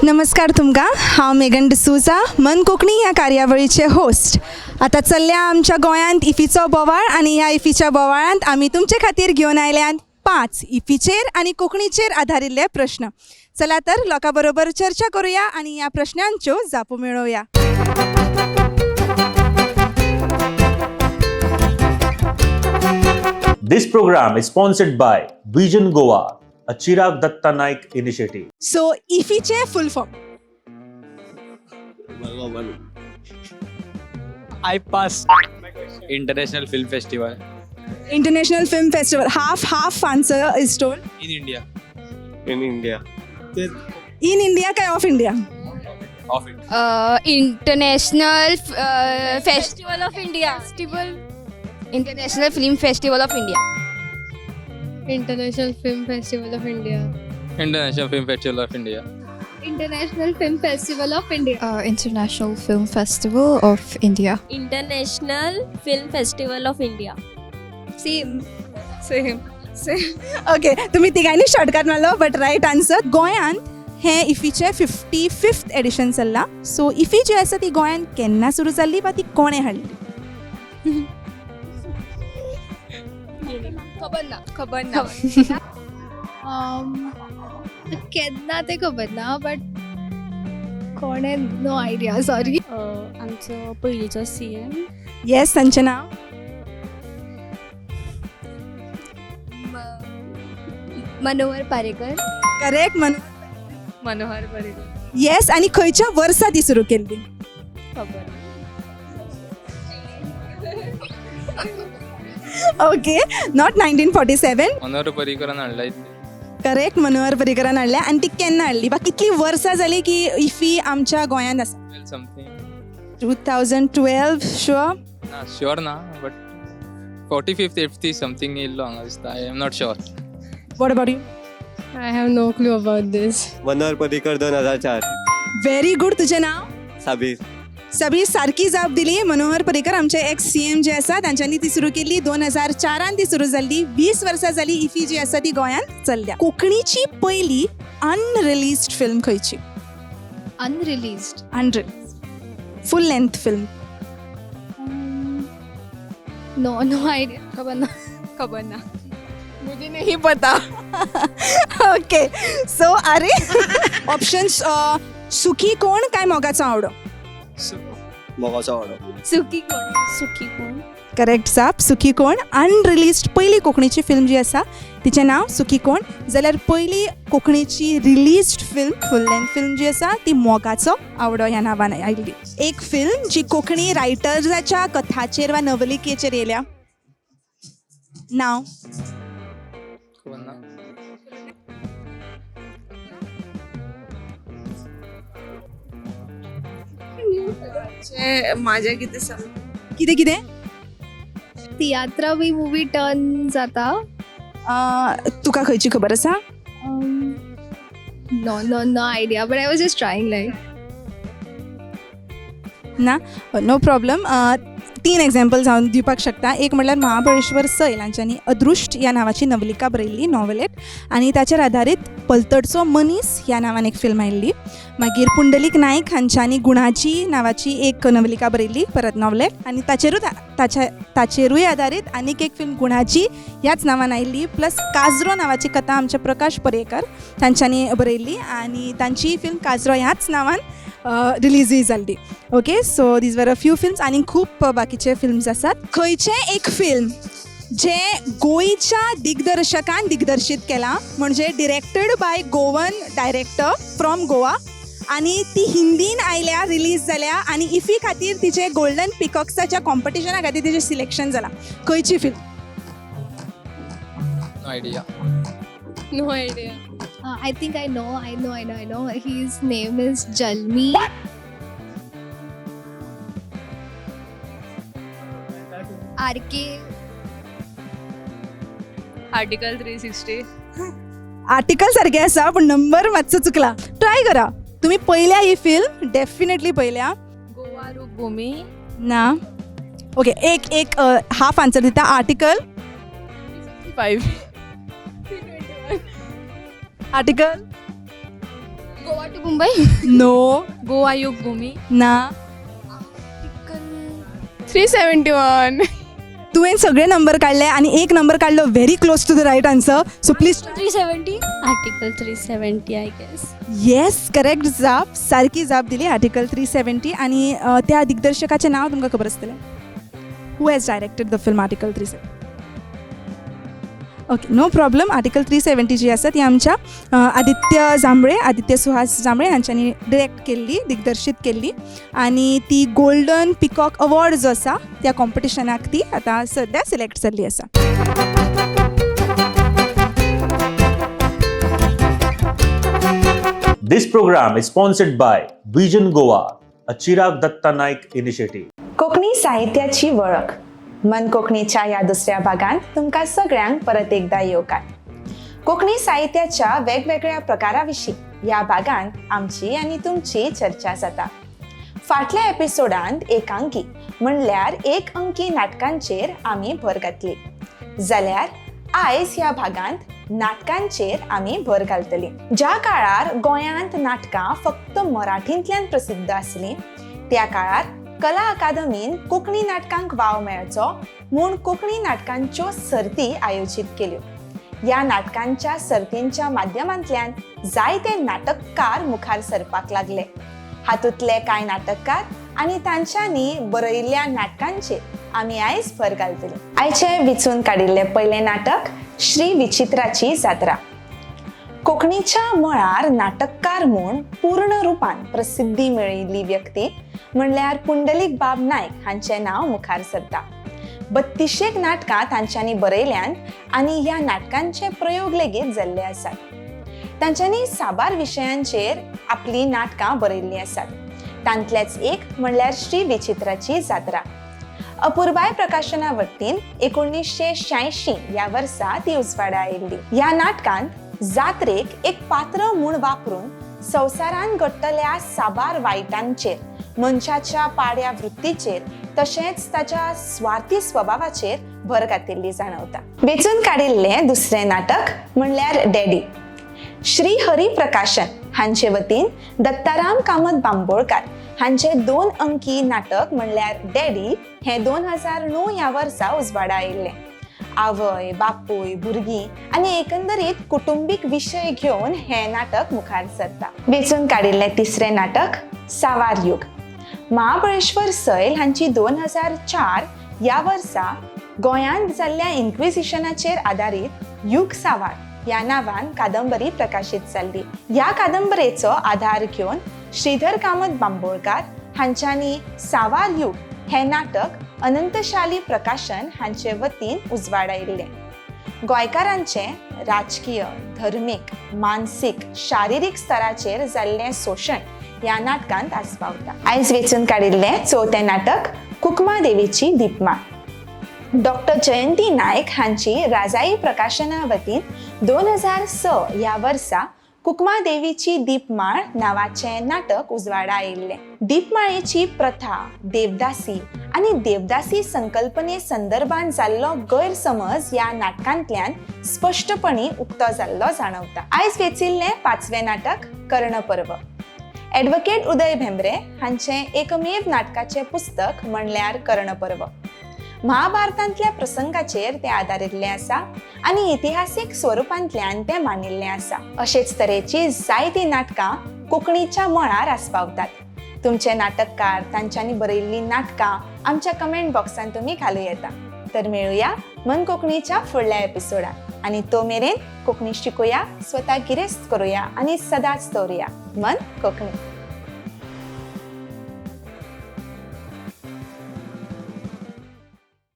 नमस्कार तुमकां. हांव मेगन डिसूजा, मन कोंकणी ह्या कार्यावळीचे होस्ट. आतां चल्ल्या आमच्या गोंयांत इफीचो बोवाळ आनी ह्या इफीच्या बोवाळांत आमी तुमचे खातीर घेवन आयल्यात 5 इफीचेर आनी कोंकणीचेर आदारिल्ले प्रश्न. चला तर लोकां बरोबर चर्चा करुया आनी ह्या प्रश्नांच्यो जापो मेळोवया. This program is sponsored by Vision Goa, a Chirag Datta Naik initiative. So इफीचें full form? I pass. International Film Festival. International Film Festival. Half half answer is told. In India. In India. In India काय of India? Of it. International Festival of India. Festival. International Film Festival of India. International Film Festival of India. International Film Festival of India. International Film Festival of India. International Film Festival of India. International Film Festival of India. Same. Same. Same. Okay, तुम्ही तिगांनी shortcut मारलो, but right answer. गोंयांत हें इफीचें 55th edition चल्लां. So IFFI जी आसा ती गोंयांत केन्ना सुरू जाल्ली वा ती कोणें हाडली? खबर ना, खबर ना. केन्ना ते खबर ना, बट कोणे नो आयडिया, सॉरी. आमचो पयलींचो CM. Yes, तांचें नांव? मनोहर पारेकर. करेक्ट. मनोहर पर्रीकर. येस, आनी खंयच्या वर्सा ती सुरू केल्ली? खबर. Okay, not 1947. Manohar पर्रीकरान हाडला. करेक्ट, मनोहर पर्रीकरान हाडल्या. आनी ती केन्ना हाडली वा कितलीं वर्सां जालीं की इफी आमच्या गोंयांत आसा? समथींग. 2012, शुअर? ना, शुअर ना, बट 45th 50 something येयल्लो हांगा दिसता. I am not sure. What about you? I have no clue about this. Manohar Parrikar 2004. Very good. तुजें नांव? साबीर. सगळी सारकी जाप दिली. मनोहर पर्रीकर आमचे एक्स CM जे आसा, तांच्यांनी ती सुरू केल्ली. 2004 ती सुरू जाल्ली. 20 वर्सां जाली इफी जी आसा ती गोंयांत चल्ल्या. कोंकणीची पयली अनरिलीज्ड फिल्म खंयची? Unreleased. Unreleased full length film. No, no idea. खबर ना, खबर ना. मुझे नहीं पता. ओके, सो अरे ऑप्शन्स, सुखी कोण काय मोगाचो आवडो? मोगाचो आवडो. सुकी कोण. सुखी कोण. करेक्ट जाप, सुखी कोण. अनरिलीज्ड पयली कोंकणीची फिल्म जी आसा तिचें नांव सुखी कोण, जाल्यार पयली कोंकणीची released film, full length film जी आसा ती मोगाचो आवडो ह्या नांवान आयिल्ली. एक फिल्म जी कोंकणी रायटर्साच्या कथाचेर वा नवलिकेचेर येयल्या, नांव? खबर ना. माझ्या कितें सांग. कितें कितें? तियात्रा बी मुवी टर्न जाता. तुका खंयची खबर आसा? No, no, no idea, but I was just trying, like. ना, नो प्रॉब्लम. तीन एग्जाम्पल्स हांव दिवपाक शकता. एक म्हणल्यार महाबळेश्वर सैल हांच्यांनी अदृश्ट ह्या नांवाची नवलिका बरयल्ली, नॉव्हलेट, आनी ताचेर आदारीत पलतडचो मनीस ह्या नांवान एक फिल्म आयिल्ली. मागीर पुंडलीक नायक हांच्यांनी गुणाजी नांवाची एक नवलिका बरयल्ली, परत नॉव्हलेट, आनी ताचेरूच ताच्या ताचेरूय आदारीत आनीक एक फिल्म गुणाजी ह्याच नांवान आयिल्ली. प्लस काजरो नांवाची कथा आमचे प्रकाश पर्येकर तांच्यांनी बरयल्ली आनी तांची फिल्म काजरो ह्याच नांवान रिलीजूय जाल्ली. Okay, so these were a few films. आनी खूब बाकीचे फिल्म्स आसात. खंयचें एक फिल्म जें गोंयच्या दिग्दर्शकान दिग्दर्शीत केलां, म्हणजे directed by Goan director from Goa, आनी ती हिंदीन आयल्या, रिलीज जाल्या आनी इफी खातीर तिचें गोल्डन पिकॉक्साच्या कॉम्पिटिशना खातीर तिचें सिलेक्शन जालां, खंयची film? No idea. No idea. I think I know, I know, I know, I know. His name is Jalmi. RK. Article 360. Article सारकें आसा, पूण नंबर मातसो चुकला. ट्राय करा. तुमी पळयल्या ही फिल्म, डेफिनेटली पळयल्या. गोवा रूपभूमी. ना. ओके, एक एक हाफ आन्सर दिता. Article 5. Article. Goa to Mumbai. No. Goa Yug Bhumi. ना. 371. तुवें सगळे नंबर काडले आनी एक नंबर काडलो very close to the right answer, so please. 370. Article 370, I guess. Yes, correct जाप, सारकी जाप दिली, आर्टिकल 370. आनी त्या दिग्दर्शकाचें नांव तुमकां खबर आसतलें? Who has directed the film Article 370? Okay, no problem. Article 370 जी आसा ती आमच्या आदित्य जांभळे, आदित्य सुहास जांभळे हांच्यांनी डिरेक्ट केल्ली, दिग्दर्शीत केल्ली आनी ती गोल्डन पिकॉक अवॉर्ड जो आसा त्या कॉम्पिटिशनाक ती आतां सद्या सिलेक्ट जाल्ली आसा. This program is sponsored by Vision Goa, a Chirag Datta Naik initiative. Konkani साहित्याची वळख मन कोंकणीच्या ह्या दुसऱ्या भागांत तुमकां सगळ्यांक परत एकदा येवकार. कोंकणी साहित्याच्या वेगवेगळ्या प्रकारा विशीं ह्या भागांत आमची आनी तुमची चर्चा जाता. फाटल्या एपिसोडांत एकांकी म्हणल्यार एक अंकी नाटकांचेर आमी भर घातली, जाल्यार आयज ह्या भागांत नाटकांचेर आमी भर घालतली. ज्या काळार गोंयांत नाटकां फक्त मराठींतल्यान प्रसिद्ध आसलीं त्या काळार कला अकादमीन कोंकणी नाटकांक वाव मेळचो म्हूण कोंकणी नाटकांच्यो सर्ती आयोजीत केल्यो. ह्या नाटकांच्या सर्तींच्या माध्यमांतल्यान जायते नाटककार मुखार सरपाक लागले. हातूंतले कांय नाटककार आनी तांच्यांनी बरयल्ल्या नाटकांचेर आमी आयज भर घालतली. आयचें विचून काडिल्लें पयलें नाटक श्री विचित्राची जात्रा. कोंकणीच्या मळार नाटककार म्हूण पूर्ण रुपान प्रसिद्धी मेळिल्ली व्यक्ती म्हणल्यार पुंडलीक बाब नायक हांचें नांव मुखार सरता. 32 नाटकां तांच्यांनी बरयल्यांत आनी ह्या नाटकांचे प्रयोग लेगीत जाल्ले आसात. तांच्यांनी साबार विशयांचेर आपलीं नाटकां बरयल्लीं आसात. तांतलेंच एक म्हणल्यार श्री विचित्राची जात्रा. अपुरबाय प्रकाशना वतीन 1986 ह्या वर्सा ती उजवाडा आयिल्ली. ह्या नाटकांत जात्रेक एक पात्र म्हूण वापरून संवसारांत घडटल्या साबार वायटांचेर, मनशाच्या पाड्या वृत्तीचेर तशेंच ताच्या स्वार्थी स्वभावाचेर भर घातिल्ली जाणवता. वेंचून काडिल्लें दुसरें नाटक म्हणल्यार डॅडी. श्री हरी प्रकाशन हांचे वतीन दत्ताराम कामत बांबोळकार हांचे 2 अंकी नाटक म्हणल्यार डॅडी हें 2009 ह्या वर्सा उजवाडा आयिल्लें. आवय, बापूय, भुरगीं आनी एकंदरीत कुटुंबीक विशय घेवन हें नाटक मुखार सरता. वेंचून काडिल्लें तिसरें नाटक सावार युग. महाबळेश्वर सैल हांची 2004 ह्या वर्सा गोंयांत जाल्ल्या इन्क्विजिशनाचेर आदारीत युग सावार ह्या नांवान कादंबरी प्रकाशीत जाल्ली. ह्या कादंबरेचो आधार घेवन श्रीधर कामत बांबोळकार हांच्यांनी सावार युग हें नाटक अनंतशाली प्रकाशन हांचे वतीन उजवाडायिल्लें. गोंयकारांचें राजकीय, धर्मीक, मानसीक, शारिरीक स्तराचेर जाल्लें शोशण ह्या नाटकांत आस्पावता. आयज वेंचून काडिल्लें चवथें नाटक कुकमा देवीची दीपमाळ. डॉक्टर जयंती नायक हांची राजाई प्रकाशना वतीन 2006 ह्या वर्सा कुकमा देवीची दीपमाळ नांवाचें नाटक उजवाडा आयिल्लें. दीपमाळेची प्रथा, देवदासी आनी देवदासी संकल्पने संदर्भात जाल्लो गैरसमज ह्या नाटकांतल्यान स्पश्टपणी उक्तो जाल्लो जाणवता. आयज वेंचिल्लें पांचवें नाटक कर्णपर्व. एडवोकेट उदय भेंब्रे हांचें एकमेव नाटकाचें पुस्तक म्हणल्यार कर्णपर्व. महाभारतांतल्या प्रसंगाचेर तें आदारिल्लें आसा आनी इतिहासीक स्वरुपांतल्यान तें मांडिल्लें आसा. अशेच तरेची जायतीं नाटकां कोंकणीच्या मळार आस्पावतात. तुमचे नाटककार, तांच्यांनी बरयल्लीं नाटकां आमच्या कमेंट बॉक्सान तुमी घालूं येता. तर मेळुया मन कोंकणीच्या फुडल्या एपिसोडान आनी तो मेरेन कोंकणी शिकुया, स्वता गिरेस्त करुया आनी सदांच दवरुया मन कोंकणी.